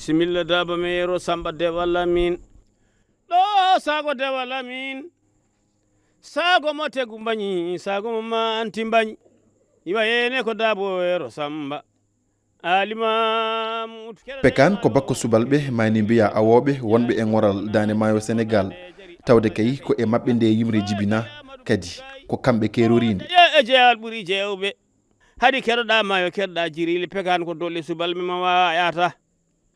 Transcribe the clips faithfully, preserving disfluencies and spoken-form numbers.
Bisimilla, Daba Meyero Samba Dewal Amin. Ɗo sago Dewal Amin. Sago mo tegu mbañi, sago mo manti mbañi. Iwa yene ko Dabo Ero Samba. Alimamu. Pekaan ko bakko subalɓe, maani mbiya awooɓe, wonɓe e ŋoral Daande Maayo Senegaal. Tawde kay ko e maɓɓe nde yimre jibina, kadi ko kamɓe keeroriinde. E jeewal ɓuri jeewɓe. Haɗi keɗoɗa maayo, keɗoɗa jiriili, Pekaan ko doole subalɓe ma wawa yata.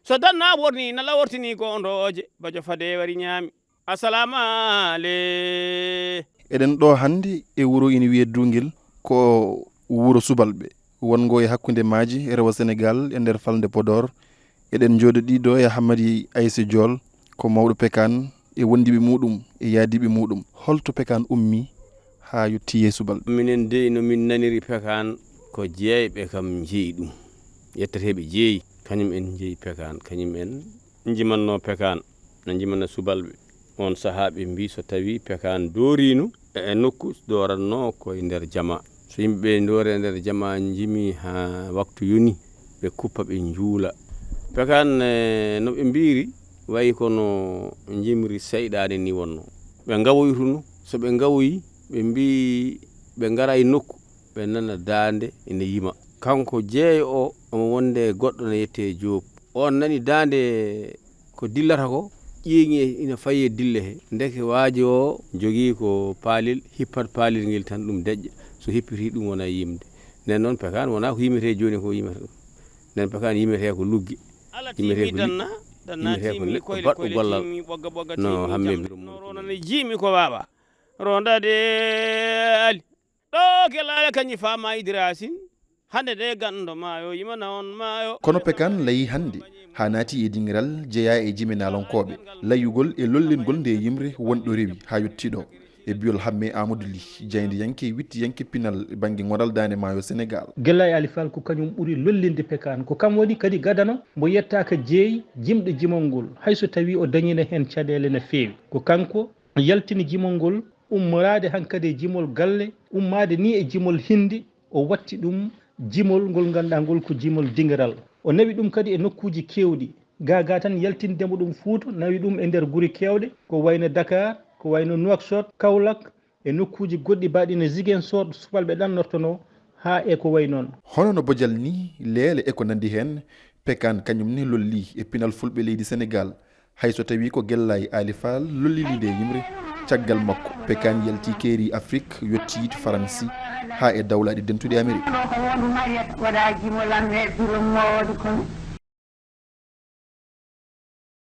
So danna worni, nala wortini ko ndooje, bajo fade wari ñaami. Asalaama ale. Eɗen ɗo hannde e wuro ina wiyee Duungel, ko wuro subalɓe, wonngo e hakkunde maaji rewo Senegaal e nder falnde Podoor. Eɗen njooɗoɗii ɗo e Hammadi Ayse Jool, ko mawɗo Pekaan, e wondiiɓe muɗum, e yaadiiɓe muɗum. Holto Pekaan ummi haa yottii e subalɓe? Minen dey, no min naniri Pekaan, ko jeeyɓe kam njeyi ɗum. Yetteteeɓe jeeyi, kañum en njeyi Pekaan, kañum en njimanno Pekaan, no njimanna subalɓe. On sahaa ɓe mbii so tawii Pekaan dooriino e nokku, dooranno ko e nder jama. So yimɓe ɓe ndoori e nder jama, njimi haa waktu yoni, ɓe kuppa, ɓe njuula. Pekaan, eh, no ɓe mbiiri, wayi kono njimri seyɗaane ni wonno. Ɓe ngawoytuno, so ɓe ngawoyi, ɓe mbii ɓe ngara e nokku, ɓe nana daande ina yima. Kanko jeeyo o, omo wonde e goɗɗo no yette Joob. On nani daande ko dillata ko, ƴeeŋi e ina fayi e dille he. Ndeke waaji o jogii ko paalel, hippat paalel ngel tan ɗum deƴƴa. So hippiti ɗum wona yimde. Nden noon Pekaan wona ko yimete jooni ko yimata ɗum. Nden Pekaan yimete ko lugge. Yimete ko liɗɗi. Yimete ko neɗɗo baɗɗo gollal. No Hamme Birom. No ronani jiimi ko wawa. Rondade Ali. Ɗo Gelaale kañi fama Idirasin. Hande de ganndo maayo yimana on maayo. Kono Pekaan layi hannde, haa naati e dingiral jeyaa e jime naalonkooɓe. Layugol e lollingol nde yimre wonɗo rewi haa yotti ɗo. E biyol Hamme Amadou Ly, jaayndiyanke, wittiyanke pinal bannge ŋoral Daande Maayo Senegaal. Gelaale Ali Fall ko kañum ɓuri lollinde Pekaan. Ko kam woni kadi gadano mbo yettaaka jeey jimɗo jimol ngol, hay so tawii o dañiino heen caɗeele no feewi. Ko kanko yaltini jimol ngol, ummoraade hankadi e jimol galle, ummaade ni e jimol hindi, o watti ɗum jimol ngol ngannduɗaa ngol ko jimol dingiral. O nawi ɗum kadi e nokkuuji keewɗi. Gaa gaa tan yaltinde mo ɗum Fuuta, nawi ɗum e nder gure keewɗe, ko wayno Dakar, ko wayno Nouakchott, Kaolack, e nokkuuji goɗɗi baaɗi no Ziguinchor, subalɓe ɗannortonoo haa e ko wayi noon. Hono no bojal ni, leele e ko nanndi heen, Pekaan kañum ne lolli e pinal fulɓe leydi Senegaal. Hay so tawii ko Gelaale Ali Fall lollini nde yimre, caggal makko, Pekaan yalti keeri Afrik, yottii to Faransi, haa e Dawlaaɗi Dentuɗi Amerik. Ɗo ko wondu Mariette, waɗa jimol am e bureau mawɗo kon.